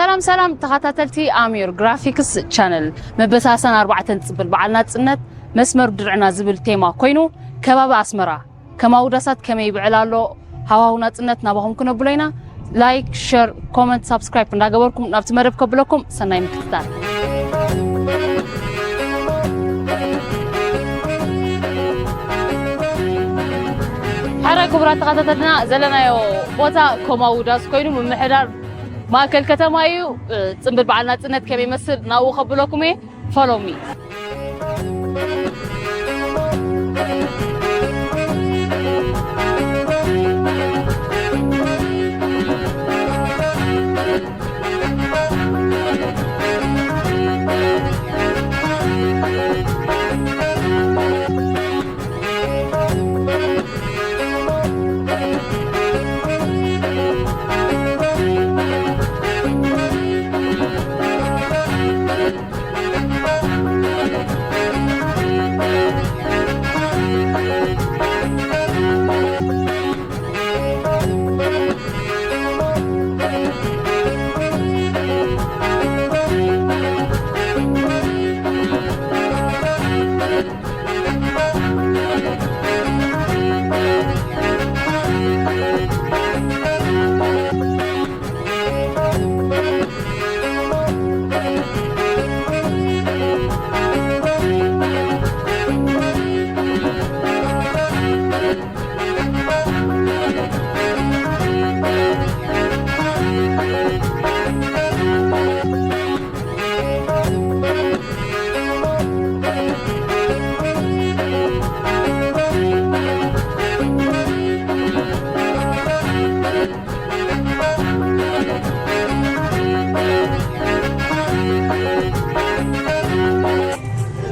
ሰላም ሰላም ተኸታተልቲ ኣሚር ግራፊክስ ቻነል፣ መበሳሰን ኣርባዕተን ጽብል በዓል ናጽነት መስመር ድርዕና ዝብል ቴማ ኮይኑ፣ ከባቢ ኣስመራ ከማውዳሳት ከመይ ይብዕል ኣሎ፣ ሃዋሁ ናጽነት ናባኹም ክነብሎ ኢና። ላይክ፣ ሸር፣ ኮመንት፣ ሳብስክራይብ እንዳገበርኩም ናብቲ መደብ ከብለኩም። ሰናይ ምክትታል። ሕራይ ክቡራት ተኸታተልና፣ ዘለናዮ ቦታ ኮማውዳስ ኮይኑ፣ ምምሕዳር ማእከል ከተማ እዩ። ጽምብል በዓል ናጽነት ከመይ ይመስል ናብኡ ከብለኩም እየ። Follow me።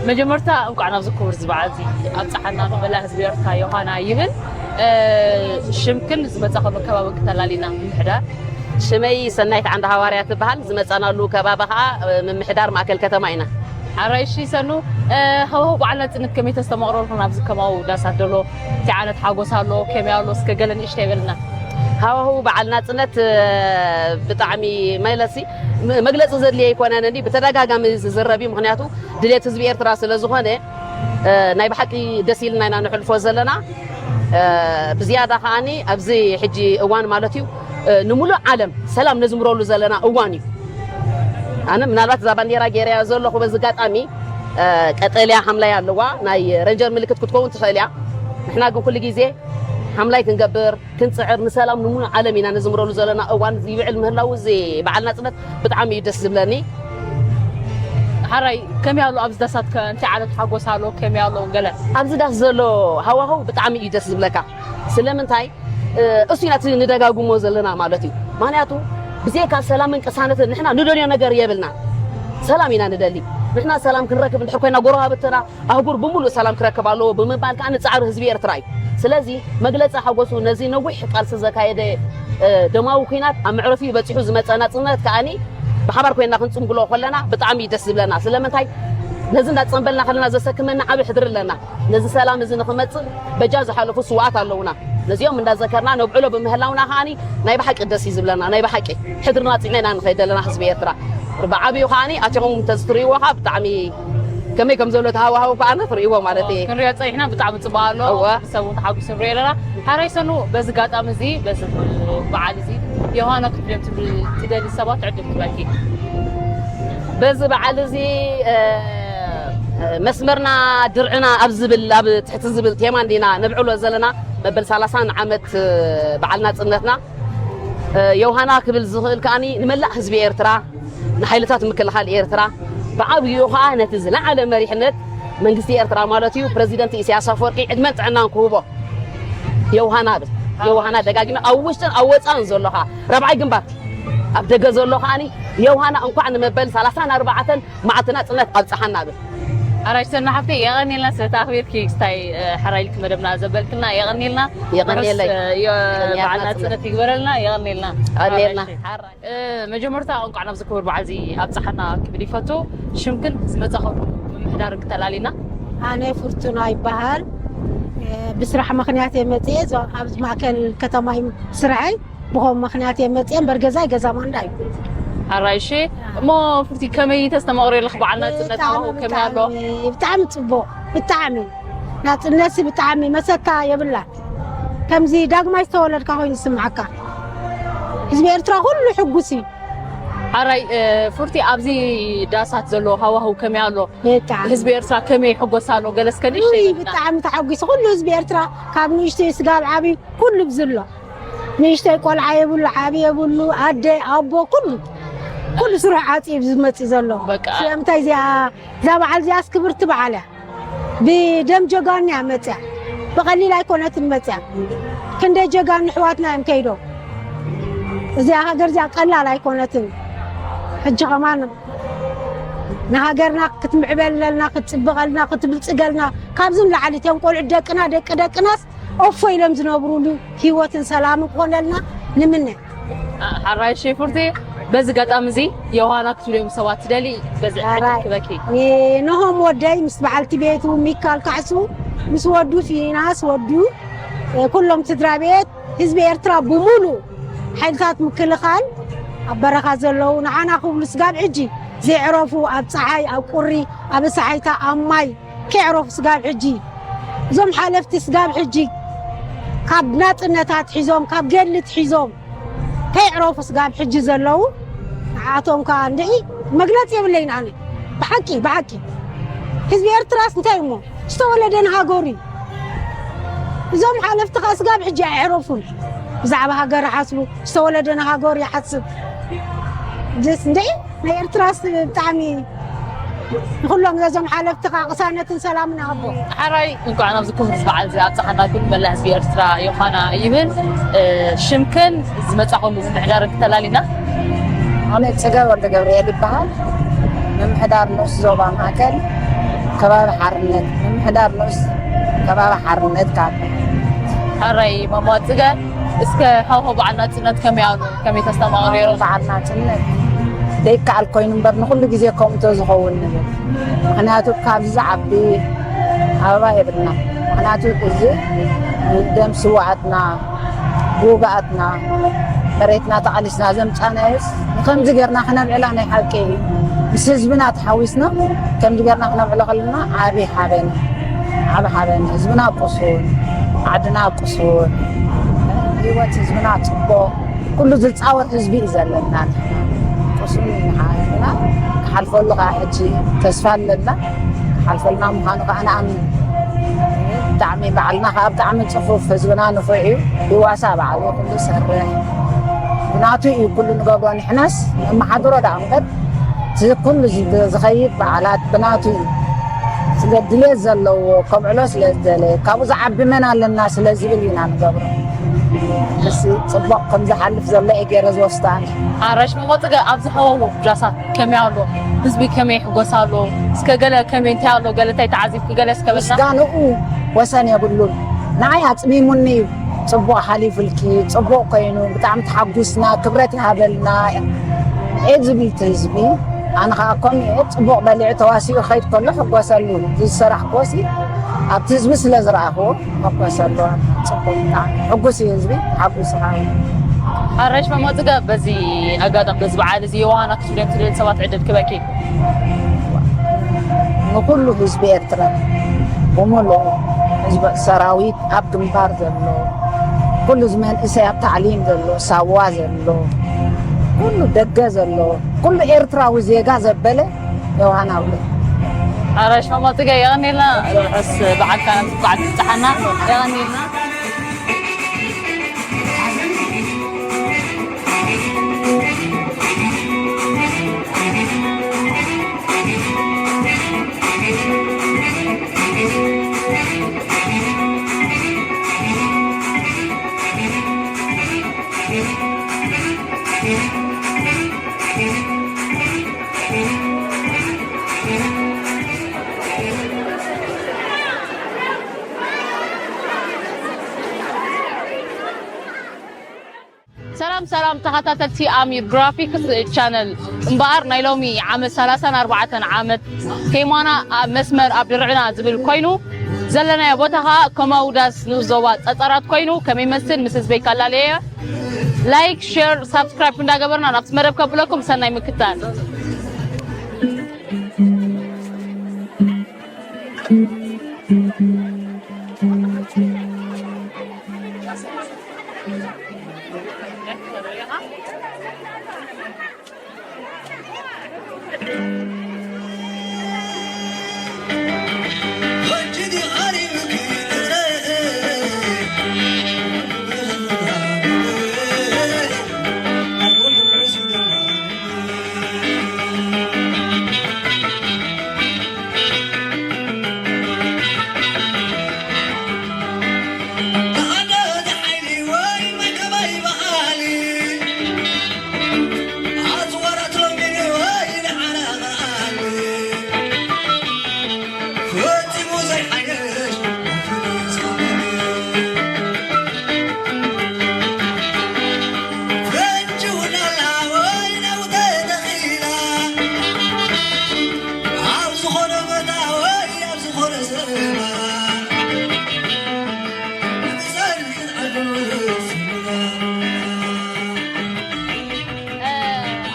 መጀመርታ እንኳዕ ናብዚ ክቡር ዝበዓል እዚ ኣብፀሓና። ንመላእ ህዝቢ ኤርትራ ዮሃና ይብል። እ፣ ሽምክን ዝመፃ ከሎ ከባቢ ክተላሊና ምምሕዳር። ሽመይ ሰናይት ዓንደ ሃዋርያ ትበሃል። ዝመፃናሉ ከባቢ ከዓ፣ እ፣ ምምሕዳር ማእከል ከተማ ኢና። ሓራይ እሺ ሰኑ፣ እ፣ ሃዋሁ በዓል ናጽነት ከመይ ተስተማቕረልኩም? ኣብዚ ከማውዳሳት ዘሎ እንታይ ዓይነት ሓጎስ ኣሎ? ከመይ ኣሎ? እስከ ገለ ንእሽተይ በልና። ሃዋሁ በዓል ናጽነት፣ እ፣ ብጣዕሚ መግለጺ፣ ም-፣ መግለጺ ዘድልዮ ኣይኮነን። እንዲ ብተደጋጋሚ ዝዝረብ እዩ። ምኽንያቱ ድሌት ህዝቢ ኤርትራ ስለ ዝኾነ፣ እ፣ ናይ ብሓቂ ደስ ኢልና ኢና ንሕልፎ ዘለና። እ፣ ብዝያዳ ከዓኒ ኣብዚ ሕጂ እዋን ማለት እዩ፣ እ፣ ንምሉእ ዓለም ሰላም ነዝምረሉ ዘለና እዋን እዩ። ኣነ ምናልባት እዛ ባንዴራ ገይረያ ዘለኹ በዚ ኣጋጣሚ፣ እ፣ ቀጠልያ ሓምላይ ኣለዋ፣ ናይ ረንጀር ምልክት ክትከውን ትኽእል እያ። ንሕና ግን ኩሉ ግዜ ሓምላይ ክንገብር፣ ክንጽዕር፣ ንሰላም ንምሉእ ዓለም ኢና ነዝምረሉ ዘለና እዋን ይብዕል ምህላው፣ እዚ በዓል ናጽነት ብጣዕሚ እዩ ደስ ዝብለኒ። ሓራይ፣ ከመይ ኣሎ ኣብዚ ዳሳት ከ እንታይ ዓይነት ሓጎስ ኣሎ? ከመይ ኣሎ ገለ? ኣብዚ ዳስ ዘሎ ሃዋህው ብጣዕሚ እዩ ደስ ዝብለካ። ስለምንታይ? እ፣ እሱ ኢና እቲ ንደጋግሞ ዘለና ማለት እዩ። ምኽንያቱ ብዘይካ ሰላምን ቅሳነትን ንሕና ንደልዮ ነገር የብልና። ሰላም ኢና ንደሊ። ንሕና ሰላም ክንረክብ እንድሕር ኮይና ጎረባብትና ኣህጉር ብምሉእ ሰላም ክረክብ ኣለዎ ብምባል ከዓ ንጻዕሪ ህዝቢ ኤርትራ እዩ። ስለዚ መግለጺ ሓጎሱ ነዚ ነዊሕ ቃልሲ ዘካየደ፣ እ፣ ደማዊ ኲናት ኣብ መዕረፊኡ በጺሑ ዝመጸ ናጽነት ከዓኒ ብሓባር ኮይና ክንጽንብሎ ከለና ብጣዕሚ እዩ ደስ ዝብለና። ስለምንታይ? ነዚ እንዳጸንበልና ከለና ዘሰክመና ዓቢ ሕድሪ ኣለና። ነዚ ሰላም እዚ ንኽመጽእ በጃ ዝሓለፉ ስውኣት ኣለውና። ነዚኦም እንዳዘከርና ነብዕሎ ብምህላውና ከዓኒ ናይ ብሓቂ ደስ እዩ ዝብለና። ናይ ብሓቂ ሕድርና ጽዒና ኢና ንኸይድ ዘለና ህዝቢ ኤርትራ። ብዓብዩ ከዓኒ ኣቲኹም እንተዝትርእይዎ ከዓ ብጣዕሚ ከመይ ከም ዘሎ ተሃዋህው ከዓ ትርእይዎ ማለት እየ። ክንሪኦ ጸኒሕና ብጣዕሚ ጽቡቕ ኣሎ። እወ። ሰብ እውን ተሓጒሱ ንሪኦ ኣለና። ሓራይ ሰኑ፣ በዚ ኣጋጣሚ እዚ፣ በዚ በዓል እዚ ዮሃና ክትብልዮም ትብል-፣ ትደሊ ሰባት ዕድል ክበኪ። በዚ በዓል እዚ፣ እ፣ መስመርና ድርዕና ኣብ ዝብል፣ ኣብ ትሕቲ ዝብል ቴማ እንዲና ነብዕሎ ዘለና መበል ሰላሳን ዓመት፣ እ፣ በዓል ናጽነትና። እ፣ ዮሃና ክብል ዝኽእል ከኣኒ ንመላእ ህዝቢ ኤርትራ፣ ንሓይልታት ምክልኻል ኤርትራ፣ ብዓብይኡ ኸኣ ነቲ ዝለዓለ መሪሕነት መንግስቲ ኤርትራ ማለት እዩ፣ ፕረዚደንት ኢሳያስ ኣፈወርቂ ዕድመን ጥዕናን ክህቦ። ዮሃና ብል። ዮሃና ደጋጊመ ኣብ ውሽጥን ኣብ ወጻእን ዘሎ ኸኣ፣ ራብዓይ ግንባር ኣብ ደገ ዘሎ ኸኣኒ ዮሃና እንኳዕ ንመበል ሰላሳን ኣርባዕተን መዓልቲ ናጽነት ኣብጽሓና ብል። ኣራሽ ሰና ሓፍተይ፣ የቐንየልና ስለቲ ኣኽቢርኪ ክስታይ፣ እ፣ ሕራይ ኢልኪ መደብና ዘበልክልና፣ የቐንየልና። የቐንየለይ። ርሑስ፣ እ፣ ዮ-፣ የቐንየልና በዓል ጽነት። ናጽነት ይግበረልና፣ የቐንየልና። የቐንየልና። ኣራሽ፣ ሓራይ። እ፣ መጀመርታ እንቋዕ ናብዚ ክቡር በዓል እዚ ኣብጽሓና ክብል ይፈቱ። ሽምክን ዝመጻኸሉ ምምሕዳር ክተላሊና። ኣነ ፍርቱና ይበሃል። እ፣ ብስራሕ ምኽንያት እየ መጽየ። ዞ-፣ ኣብዚ ማእከል ከተማ እዩ ስርሐይ። ብኸም ምኽንያት እየ መጽየ እምበር ገዛይ ገዛ ማንዳ እዩ። ሓራይ እሺ። እሞ ፍርቲ ከመይ ተስተማቕሪ ኣለኽ በዓል ናጽነት? ብጣዕሚ፣ ሃዋሁ ከመይ ኣሎ? ብጣዕሚ፣ ብጣዕሚ ጽቡቕ። ብጣዕሚ ናጽነትሲ ብጣዕሚ መሰካ የብላን። ከምዚ ዳግማይ ዝተወለድካ ኮይኑ ዝስምዓካ። ህዝቢ ኤርትራ ኩሉ ሕጉስ እዩ። ሓራይ፣ እ፣ ፍርቲ ኣብዚ ዳሳት ዘሎ ሃዋሁ ከመይ ኣሎ? ብጣዕሚ። ህዝቢ ኤርትራ ከመይ ይሕጎስ ኣሎ? ገለ እስከ ንእሽተይ ውይ፣ በልና። ብጣዕሚ ተሓጒሱ። ኩሉ ህዝቢ ኤርትራ ካብ ንእሽተይ ስጋብ ዓብዩ ኩሉ ብዝሎ። ንእሽተይ ቆልዓ የብሉ፣ ዓቢ የብሉ፣ ኣደ፣ ኣቦ፣ ኩሉ፣ ኩሉ ስሩዕ ዓጽዩ ዝመጽእ ዘሎ። በቃ። ስለምንታይ እዚኣ፣ እዛ በዓል እዚኣስ ክብርቲ በዓል እያ። ብደም ጀጋኑ እያ መጽያ። ብቐሊል ኣይኮነትን መጽያ። ክንደይ ጀጋኑ ኣሕዋትና እዮም ከይዶም። እዚኣ ሃገር እዚኣ ቀላል ኣይኮነትን። ሕጂ ከማን ንሃገርና ክትምዕበለልና፣ ክትጽብቐልና፣ ክትብልጽገልና፣ ካብዚ ንላዕሊ እቶም ቆልዑ ደቅና፣ ደቂ ደቅናስ ኦፎ ኢሎም ዝነብሩሉ ህይወትን ሰላምን ክኾነልና ንምነ። ሓራይ ሸፉርቲ፣ በዚ ኣጋጣሚ እዚ ዮሃና ክትብልዮም ሰባት ትደሊ፣ በዚ ሓራይ ዕድል ክበኪ። እ፣ ነሆም ወደይ ምስ በዓልቲ ቤቱ ሚካል ካሕሱ፣ ምስ ወዱ ፊናስ ወዱ፣ እ፣ ኩሎም ስድራ ቤት፣ ህዝቢ ኤርትራ ብምሉ፣ ሓይልታት ምክልኻል ኣብ በረኻ ዘለዉ፣ ንዓና ክብሉ ስጋብ ሕጂ ዘይዕረፉ፣ ኣብ ጸሓይ፣ ኣብ ቁሪ፣ ኣብ እሳሓይታ፣ ኣብ ማይ፣ ከይዕረፉ ስጋብ ሕጂ፣ እዞም ሓለፍቲ ስጋብ ሕጂ ካብ ናጽነታት ሒዞም፣ ካብ ገድሊ ሒዞም ከይዕረፉ ስጋብ ሕጂ ዘለዉ፣ ንዓቶም ከኣ እንድዒ መግለጺ የብለይን ኣነ። ብሓቂ፣ ብሓቂ። ህዝቢ ኤርትራስ እንታይ እሞ ዝተወለደ ንሃገሩ እዩ። እዞም ሓለፍቲ ከኣ ስጋብ ሕጂ ኣይዕረፉን። ብዛዕባ ሃገር ይሓስቡ፣ ዝተወለደ ንሃገሩ ይሓስብ። ደስ እንድዒ ናይ ኤርትራስ ብጣዕሚ ንኹሎም ነዞም ሓለፍቲ ከዓ ቅሳነትን ሰላምን ይሃቦም። ሓራይ እንኳዕ ናብዚ ክቡር በዓል እዚ ኣብፀሓና ኩሉ መላእ ህዝቢ ኤርትራ ዮሃና ይብል። እ፣ ሽምክን ዝመፃኹሉ ምምሕዳርን ክተላሊና። ኣነ ጽገ ወልደ ገብርኤል ይበሃል። ምምሕዳር ንኡስ ዞባ ማእከል ከባቢ ሓርነት፣ ምምሕዳር ንኡስ ከባቢ ሓርነት ካብ ሓራይ ማማ ጽገ፣ እስከ ሃዋሁ በዓል ናጽነት ከመይ ኣሎ? ከመይ ተስተማቕሩ ነይሩ? በዓል ናጽነት ዘይከኣል ኮይኑ እምበር ንኹሉ ግዜ ከምኡ ተዝኸውን ንብል። ምኽንያቱ ካብዚ ዝዓቢ ኣበባ የብልና። ምኽንያቱ እዚ ደም ስውኣትና፣ ብውግኣትና፣ መሬትና ተቓሊስና ዘምጻናዮስ ንኸምዚ ጌርና ክነብዕላ ናይ ሓቂ እዩ። ምስ ህዝብና ተሓዊስና ከምዚ ጌርና ክነብዕሎ ከለና ዓቢ ሓበን፣ ዓቢ ሓበን። ህዝብና ቁሱን፣ ዓድና ቁሱን፣ ህይወት ህዝብና ጽቡቕ፣ ኩሉ ዝጻወር ህዝቢ እዩ ዘለና። ንሕና ቁሱን ኢና፣ ህዝብና ክሓልፈሉ ከኣ ሕጂ ተስፋ ኣለና። ክሓልፈልና ምዃኑ ከኣ ንኣምን። ብጣዕሚ ባዕልና ከኣ ብጣዕሚ ጽፉፍ፣ ህዝብና ንፉዕ እዩ። ይዋሳእ ባዕሉ፣ ኩሉ ይሰርሕ። ብናቱ እዩ ኩሉ ንገብሮ። ንሕናስ ነመሓድሮ ደኣ እምበር፣ እቲ ኩሉ ዝ-፣ ዝኸይድ በዓላት ብናቱ እዩ። ስለ ድሌት ዘለዎ፣ ከብዕሎ ስለ ዝደለ፣ ካብኡ ዝዓቢ መን ኣለና ስለ ዝብል ኢና ንገብሮ። እሲ ጽቡቕ ከም ዝሓልፍ ዘሎ እየ ገይረ ዝወስዶ ኣነ። ኣራሽ መሞጽገ ኣብዚ ሃዋሁ ዳሳት ከመይ ኣሎ? ህዝቢ ከመይ ይሕጎስ ኣሎ? እስከ ገለ ከመይ እንታይ ኣሎ? ገለ እንታይ ተዓዚብኪ? ገለ እስከ በልና። ምስጋንኡ ወሰን የብሉን። ንዓይ ኣጽሚሙኒ እዩ። ጽቡቕ ሓሊፉልኪ፣ ጽቡቕ ኮይኑ፣ ብጣዕሚ ተሓጒስና፣ ክብረት ይሃበልና። እየ ዝብል እቲ ህዝቢ፣ ኣነ ኸኣ ከምኡ እየ። ጽቡቕ በሊዑ ተዋሲኡ ክኸይድ ከሎ ሕጎሰሉ። እዚ ዝሰራሕክዎሲ ኣብቲ ህዝቢ ስለ ዝረኣኽዎ ሕጎሰሉ። ጽቡቕ፣ ብጣዕሚ ሕጉስ እዩ ህዝቢ፣ ተሓጒሱ ኸኣ እዩ። ኣራሽ መሞጽገ፣ በዚ ኣጋጣሚ፣ በዚ በዓል እዚ ዮሃና ክትብልዮም ትደልዩ ሰባት ዕድል ክበኪ። ንኹሉ ህዝቢ ኤርትራ ብምሉኡ፣ ህዝቢ ሰራዊት ኣብ ግንባር ዘሎ፣ ኩሉ እዚ መንእሰይ ኣብ ታዕሊም ዘሎ፣ ሳዋ ዘሎ፣ ኩሉ ደገ ዘሎ፣ ኩሉ ኤርትራዊ ዜጋ ዘበለ ዮሃና ብሎ። ኣራሽ መሞጽገ የቐኔልና፣ ርሑስ በዓልካ ናብ በዓል ትብጽሓና። የቐኔልና። ሰላም ሰላም ተኸታተልቲ ኣሚር ግራፊክስ ቻነል፣ እምበኣር ናይ ሎሚ ዓመት ሰላሳን ኣርባዕተን ዓመት ቴማና ኣብ መስመር ኣብ ድርዕና ዝብል ኮይኑ፣ ዘለናዮ ቦታ ኸኣ ኮማውዳስ ንኡስ ዞባ ጸጸራት ኮይኑ፣ ከመይ ይመስል ምስ ህዝበይ ካላለየ። ላይክ፣ ሼር፣ ሳብስክራይብ እንዳገበርና ናብቲ መደብ ከብለኩም ሰናይ ምክታል።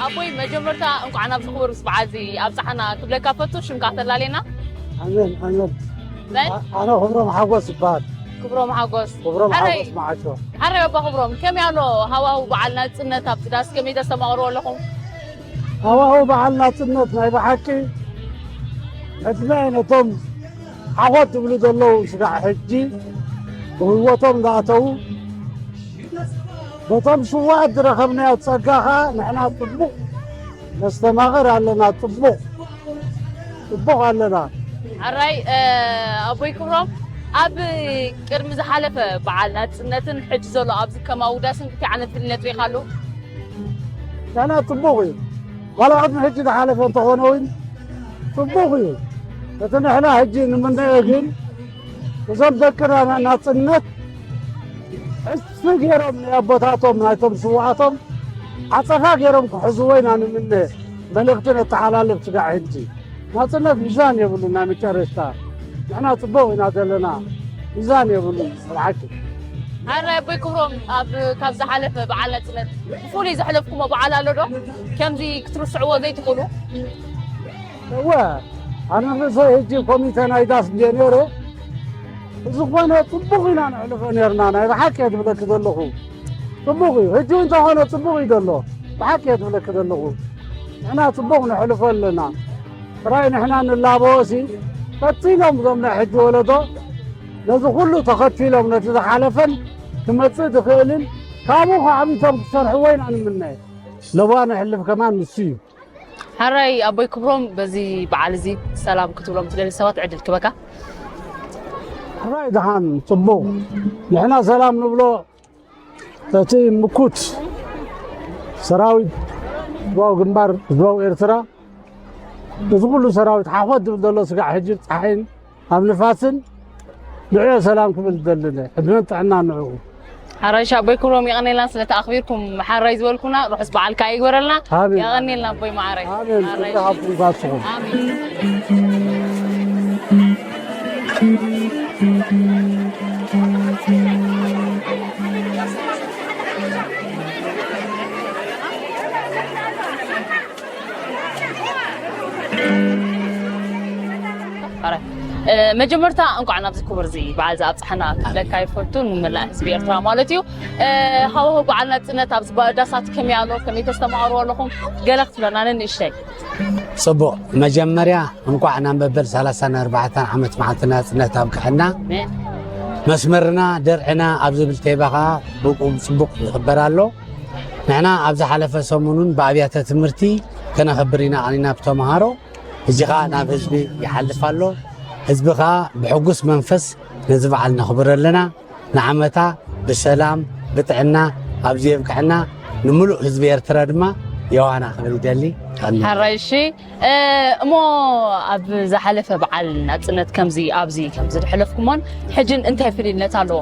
ኣቦይ፣ መጀመርታ እንኳዕ ናብዚ ክቡር በዓል እዚ ኣብፀሓና ክብለካ ፈቱ። ሽምካ ተላሌና። ኣሜን፣ ኣሜን። መን? ኣ-፣ ኣነ ክብሮም ሓጎስ ይበሃል። ክብሮም ሓጎስ። ክብሮም ሓጎስ መዓሾ። ሓረይ ኣባ ክብሮም፣ ከመይ ኣሎ ሃዋሁ በዓል ናጽነት ኣብቲ ዳስ ከመይ ተስተማቕርዎ ኣለኹም? ሃዋሁ በዓል ናጽነት ናይ ብሓቂ ዕድመ ነቶም ሓኾት ዝብሉ ዘለዉ ስጋዕ ሕጂ ብህይወቶም ዝኣተዉ በቶም ስዉኣት ዝረኸብናዮ ጸጋ ኸኣ ንሕና ጽቡቕ ነስተማቕር ኣለና። ጽቡቕ፣ ጽቡቕ ኣለና። ኣራይ፣ እ፣ ኣቦይ ክብሮም፣ ኣብ ቅድሚ ዝሓለፈ በዓል ናጽነትን ሕጂ ዘሎ ኣብዚ ከም ኣውዳስን እንታይ ዓይነት ፍልነት ርኢኻሉ? ንሕና ጽቡቕ እዩ። ዋላ ቅድሚ ሕጂ ዝሓለፈ እንተኾነ እውን ጽቡቕ እዩ። እቲ ንሕና ሕጂ ንምንኦ ግን እዞም ደቅና ናጽነት ዕጽፊ ገይሮም ናይ ኣቦታቶም ናይቶም ስውኣቶም ዓጸፋ ገይሮም ክሕዝዎ ኢና ንምነ። መልእኽቲ ነተሓላልፍ ስጋዕ ሕጂ ናጽነት ሚዛን የብሉን። ናይ መጨረሽታ ንሕና ጽቡቕ ኢና ዘለና። ሚዛን የብሉን ብሓቂ። ኣረ ኣቦይ ክብሮም፣ ኣብ ካብ ዝሓለፈ በዓል ናጽነት ብፍሉይ ዘሕለፍኩሞ በዓል ኣሎ ዶ? ከምዚ ክትርስዕዎ ዘይትኽእሉ? እወ፣ ኣነ ርእሰይ ሕጂ ኮሚተ ናይ ዳስ እንድየ ነይረ። ብዝኾነ ጽቡቕ ኢና ነሕልፎ ነርና። ናይ ብሓቂ እየ ዝብለኪ ዘለኹ። ጽቡቕ እዩ። ሕጂ እውን እንተኾነ ጽቡቕ እዩ ዘሎ። ብሓቂ እየ ዝብለኪ ዘለኹ። ንሕና ጽቡቕ ነሕልፎ ኣለና። ጥራይ ንሕና ንላበዎሲ ቀጺሎም እዞም ናይ ሕጂ ወለዶ ነዚ ኩሉ ተኸቲሎም ነቲ ዝሓለፈን ክመጽእ ዝኽእልን ካብኡ ከዓቢቶም ክሰርሕዎ ኢና ንምነ። ለዋ ነሕልፍ ከማን ንሱ እዩ። ሓራይ ኣቦይ ክብሮም፣ በዚ በዓል እዚ ሰላም ክትብሎም ትደሊ ሰባት ዕድል ክበካ። ሕራይ ደሓን ጽቡቕ። ንሕና ሰላም ንብሎ እቲ ምኩት ሰራዊት ህዝባዊ ግንባር ህዝባዊ ኤርትራ፣ እዚ ኩሉ ሰራዊት ሓኾት ዝብል ዘሎ ስጋዕ ሕጂ ጸሓይን ኣብ ንፋስን ንዕዮ ሰላም ክብል ዝደሊ እየ። ዕድመን ጥዕናን ንዕኡ። ሓራይ ኣቦይ ክብሮም፣ የቐኔልና ስለቲ ኣኽቢርኩም ሓራይ ዝበልኩና። ርሑስ በዓል ከኣ ይግበረልና። ኣሜን። የቐኔልና ኣቦይ መዓረይ። ኣሜን። ሓራይ ክብሪ ሃብኩም ይባስኹም። ኣሜን። ኣረ፣ እ፣ መጀመርታ እንኳዕ ናብዚ ክቡር እዚ በዓል ዝኣብጽሓና ክብለካ ይፈቱ፣ ንመላእ ህዝቢ ኤርትራ ማለት እዩ። እ፣ ሃዋሁ በዓል ናጽነት ኣብዚ ባእዳሳት ከመይ ኣሎ? ከመይ ተስተማቕርዎ ኣለኹም? ገለ ክትብለና ነንእሽተይ። ጽቡቕ። መጀመርያ እንኳዕ ናብ መበል ሰላሳን ኣርባዕተን ዓመት መዓልቲ ናጽነት ኣብቅሐና። ኣሜን። መስመርና፣ ደርዕና ኣብ ዝብል ቴባ ኸኣ ብቁም ጽቡቕ ይኽበር ኣሎ። ንሕና ኣብ ዝሓለፈ ሰሙን እውን ብኣብያተ ትምህርቲ ከነኽብር ኢና ቀኒና ብተምሃሮ። ሕጂ ኸኣ ናብ ህዝቢ ይሓልፍ ኣሎ። ህዝቢ ኸኣ ብሕጉስ መንፈስ ነዚ በዓል ነኽብር ኣለና። ንዓመታ ብሰላም ብጥዕና ኣብዚ የብቅዐና። ንምሉእ ህዝቢ ኤርትራ ድማ የዋና ክብል ይደሊ። ቀኒ። ሓራይ እሺ። እ፣ እሞ ኣብ ዝሓለፈ በዓል ናጽነት ከምዚ ኣብዚ ከምዚ ዝሕለፍኩሞን ሕጅን እንታይ ፍልይነት ኣለዎ?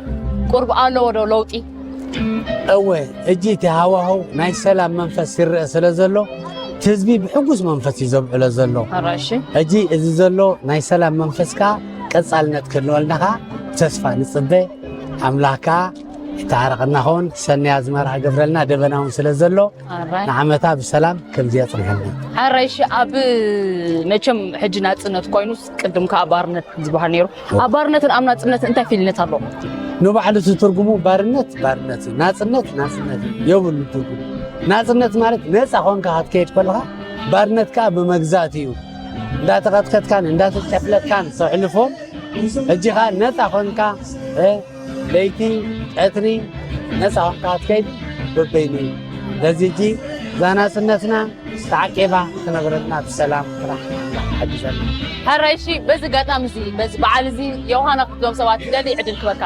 ቁርብ ኣለዎ ዶ ለውጢ? እወ፣ ሕጂ እቲ ሃዋህው ናይ ሰላም መንፈስ ይረአ ስለ ዘሎ፣ እቲ ህዝቢ ብሕጉስ መንፈስ እዩ ዘብዕሎ ዘሎ። ኣራሺ። ሕጂ እዚ ዘሎ ናይ ሰላም መንፈስ ከኣ ቀጻልነት ክህልወልና ከኣ ተስፋ ንጽበ። ኣምላኽ ከኣ ይተዓረቐና ኸውን። ሰኒ ኣዝመራ ይገብረልና፣ ደበና እውን ስለ ዘሎ፣ ኣራይ። ንዓመታ ብሰላም ከምዚ የጽንሐልና። ኣራይ፣ እሺ፣ ኣብ መቸም ሕጂ ናጽነት ኮይኑስ፣ ቅድም ከኣ ባርነት ዝበሃል ነይሩ። ኣብ ባርነትን ኣብ ናጽነትን እንታይ ፍልነት ኣሎ? ንባዕሉ እቲ ትርጉሙ፣ ባርነት ባርነት እዩ፣ ናጽነት ናጽነት እዩ፣ የብሉ ትርጉም። ናጽነት ማለት ነጻ ኾንካ ክትከይድ ከለኻ፣ ባርነት ከኣ ብመግዛእቲ እዩ። እንዳተቐጥቀጥካን እንዳተጨፍለጥካን ተሕልፎ፣ ሕጂ ኸኣ ነጻ ኾንካ፣ እ፣ ለይቲ ቀትሪ ነጻ ኾንካ ክትከይድ በበይኑ እዩ። ስለዚ ሕጂ እዛ ናጽነትና ተዓቂባ ክትነብረልና ብሰላም ጥራሕ ሓግዘና። ሕራይ፣ እሺ፣ በዚ ኣጋጣሚ እዚ፣ በዚ በዓል እዚ ዮሃና ክትብሎም ሰባት ትደሊ ዕድል ክበካ።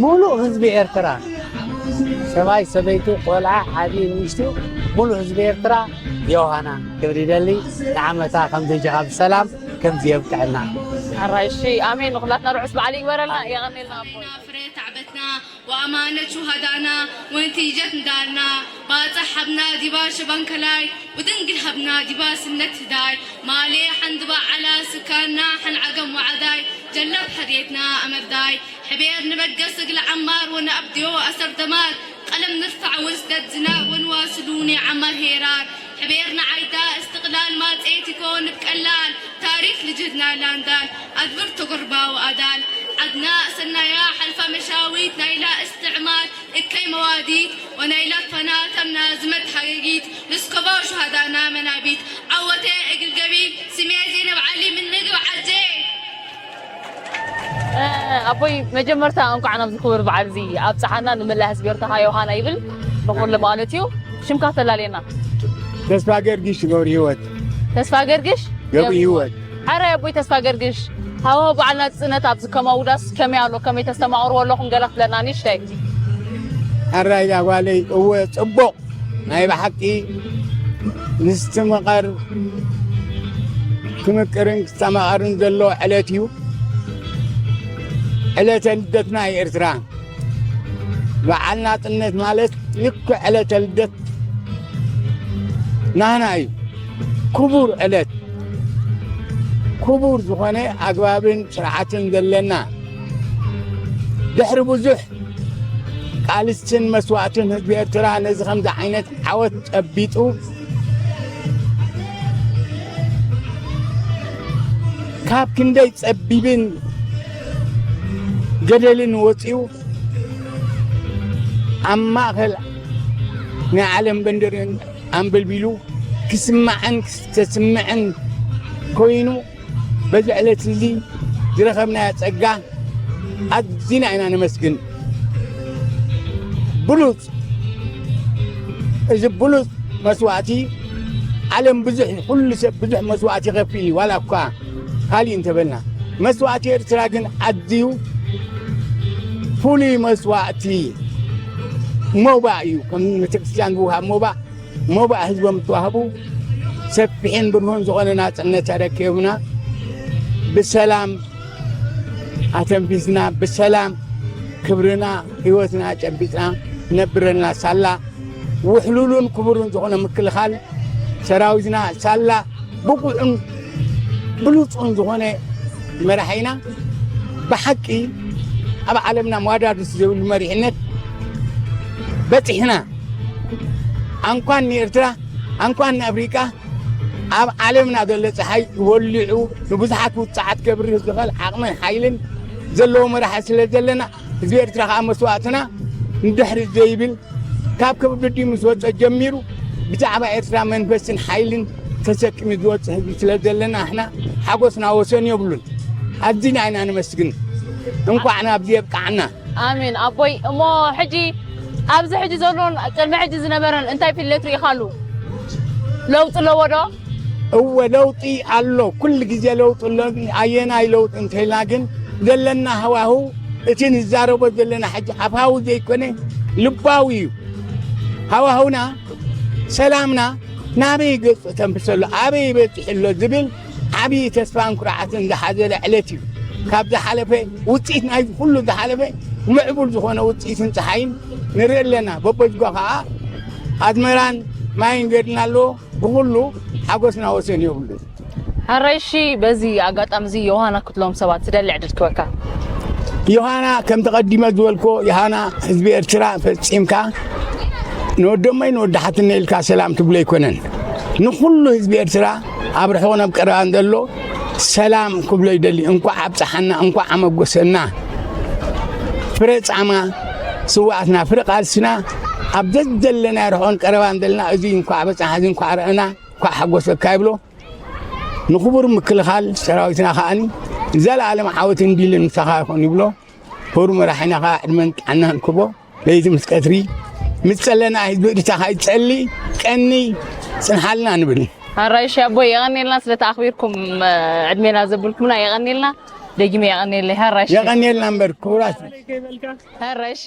ሙሉእ ህዝቢ ኤርትራ፣ ሰብኣይ፣ ሰበይቲ፣ ቆልዓ፣ ዓቢ፣ ንእሽቱ፣ ሙሉእ ህዝቢ ኤርትራ ዮሃና ክብል ይደሊ። ንዓመታ ከምዚ ጀኻ ብሰላም ከምዚ የብቅዐና። ሕራይ፣ እሺ፣ ኣሜን። ንኹላትና ርሑስ በዓል ይግበረልና። የቐኔልና ኣቦይ። ፍረ ታዕበትና ወኣማነት ሹሃዳና ወንቲጀት ንዳልና ባጽሕ ሃብና ዲባ ሸባንከላይ ወድንግል ሃብና ዲባ ስነት ህዳይ ማሌ ሓንድባ ዓላ ስካና ሓንዓገም ወዓዳይ ጀለብ ሕርየትና ኣመርዳይ ሕቤር ንበገስ እግሊ ዓማር ወነኣብድዮ ኣሰር ደማር ቀለም ንርፋዕ ወንስደድ ዝናብ ወንዋስሉ ናይ ዓማር ሄራር ሕቤር ንዓይዳ እስትቕላል ማጼት ይኮን ብቀላል ታሪክ ልጅህድና ላንዳል ኣድብር ተጎርባው ኣዳል ዓድና ሰናያ ሓልፋ መሻዊት ናይላ እስትዕማር እከይ መዋዲት ወናይላ ፈና ተምና ዝመት ሃገጊት ንስከባው ሹሃዳና መናቢት ዓወተ እግል ገቢል ስሜ ዜነብ ዓሊ ምን ንግብ ዓጄ። ኣቦይ፣ መጀመርታ እንኳዕ ናብዚ ክቡር በዓል እዚ ኣብጽሓና። ንመላእ ህዝቢ ኤርትራ ዮሃና ይብል ንኹሉ ማለት እዩ። ሽምካ ተላልየና። ተስፋ ገርጊሽ ገብረ ህይወት። ተስፋ ገርግሽ ገብረ ህይወት። ሕራይ ኣቦይ ተስፋ ገርግሽ፣ ሃዋሁ በዓል ናጽነት ኣብዚ ከማውዳስ ከመይ ኣሎ? ከመይ ተስተማቕርዎ ኣለኹም? ገለ ክትብለና ንእሽተይ። ሕራይ ኣጓለይ፣ እወ፣ ጽቡቕ፣ ናይ ብሓቂ ንስትምቐር፣ ክምቅርን ክስተማቐርን ዘለዎ ዕለት እዩ። ዕለተ ልደትና እዩ ኤርትራ። በዓል ናጽነት ማለት ልክዕ ዕለተ ልደት ናህና እዩ። ክቡር ዕለት፣ ክቡር ዝኾነ ኣግባብን ስርዓትን ዘለና፣ ድሕሪ ብዙሕ ቃልስን መስዋእትን ህዝቢ ኤርትራ ነዚ ከምዚ ዓይነት ዓወት ጨቢጡ፣ ካብ ክንደይ ጸቢብን ገደልን ወጺኡ፣ ኣብ ማእከል ናይ ዓለም በንደርን ኣንበልቢሉ ክስማዕን ክስተስምዕን ኮይኑ፣ በዚ ዕለት እዚ ዝረኸብናዮ ጸጋ ኣዚና ኢና ነመስግን። ብሉጽ፣ እዚ ብሉጽ መስዋእቲ፣ ዓለም ብዙሕ፣ ኩሉ ሰብ ብዙሕ መስዋእቲ ይኸፍል እዩ። ዋላ እኳ ካሊእ እንተበልና፣ መስዋእቲ ኤርትራ ግን ኣዝዩ ፍሉይ መስዋእቲ፣ ሞባእ እዩ። ከም ቤተክርስትያን ዝወሃብ ሞባእ፣ ሞባእ ህዝቦም ዝተዋህቡ፣ ሰፊሕን ብርሁን ዝኾነ ናጽነት ኣረኪቡና፣ ብሰላም ኣተንፊስና፣ ብሰላም ክብርና ህይወትና ጨቢጥና ነብረልና። ሳላ ውሕሉሉን ክቡርን ዝኾነ ምክልኻል ሰራዊትና፣ ሳላ ብቑዕን ብሉጹን ዝኾነ መራሒና፣ ብሓቂ ኣብ ዓለምና መዋዳድርቲ ዘይብሉ መሪሕነት በጺሕና። ኣንኳን ንኤርትራ፣ ኣንኳን ንኣፍሪቃ፣ ኣብ ዓለምና ዘሎ ጸሓይ ወሊዑ ንብዙሓት ውጽዓት ከብርህ ዝኽእል ዓቕምን ሓይልን ዘለዎ መራሒ ስለ ዘለና፣ ህዝቢ ኤርትራ ከኣ መስዋእትና ንድሕሪት ዘይብል፣ ካብ ከብዲ ምስ ወጸ ጀሚሩ ብዛዕባ ኤርትራ መንፈስን ሓይልን ተሰኪሙ ዝወጽእ ህዝቢ ስለ ዘለና፣ ኣሕና ሓጎስና ወሰን የብሉን። ኣዚና ኢና ነመስግን። እንኳዕ ናብዚ የብቅዓና። ኣሜን ኣቦይ። እሞ ሕጂ ኣብዚ ሕጂ ዘሎን ቅድሚ ሕጂ ዝነበረን እንታይ ፍልልት ርኢኻሉ? ለውጢ ኣለዎ ዶ? እወ፣ ለውጢ ኣሎ። ኩሉ ግዜ ለውጢ ኣሎ። ኣየናይ ለውጢ እንተኢልና ግን፣ ዘለና ሃዋሁ፣ እቲ ንዛረቦ ዘለና ሕጂ ኣፋዊ ዘይኮነ ልባዊ እዩ። ሃዋሁና፣ ሰላምና ናበይ ገጹ ተንፍሰሉ፣ ኣበይ በጺሑ ኣሎ ዝብል ዓብዪ ተስፋን ኩርዓትን ዝሓዘለ ዕለት እዩ። ካብ ዝሓለፈ ውጽኢት፣ ናይዚ ኩሉ ዝሓለፈ ምዕቡል ዝኾነ ውጽኢትን ጸሓይን ንርኢ ኣለና። በቦጅጓ ከኣ ኣዝመራን ማይን ገድልና ኣለዎ። ብኹሉ ሓጎስና ወሰን የብሉን። ሕራይ፣ እሺ፣ በዚ ኣጋጣሚ እዚ ዮሃና ክትብሎም ሰባት ትደሊ ዕድል ክበካ። ዮሃና፣ ከም ተቐዲመ ዝበልኮ፣ ዮሃና፣ ህዝቢ ኤርትራ ፈጺምካ ንወደሞይ ንወዲ ሓትነ ኢልካ ሰላም ትብሎ ኣይኮነን። ንኹሉ ህዝቢ ኤርትራ ኣብ ርሑቕን ኣብ ቀረባን ዘሎ ሰላም ክብሎ ይደሊ። እንኳዕ ኣብጽሓና፣ እንኳዕ ኣመጎሰና። ፍረ ጻማ ስውኣትና፣ ፍረ ቃልስና ኣብ ዘዘለና ርሑቕን ቀረባን ዘለና፣ እዚ እንኳዕ በጻሓ፣ እዚ እንኳዕ ረኣና፣ እንኳዕ ሓጎሰካ ይብሎ። ንኽቡር ምክልኻል ሰራዊትና ከኣኒ ዘላለም ዓወትን ድልን ምሳኻ ይኹን ይብሎ። ክቡር መራሒና ከኣ ዕድመን ጥዕናን ክቦ። ለይቲ ምስ ቀትሪ ምስ ጸለና ህዝቢ ኤርትራ ከይጸሊ ቀኒ ጽንሓልና ንብል። ኣራይሽ ኣቦ፣ የቐኔልና ስለ ተኣኽቢርኩም፣ ዕድሜና ዘብልኩምና የቐኔልና። ደጊመ የቐኔለይ። ኣራይሽ። የቐኔልና እምበር ክቡራት። ኣራይሽ።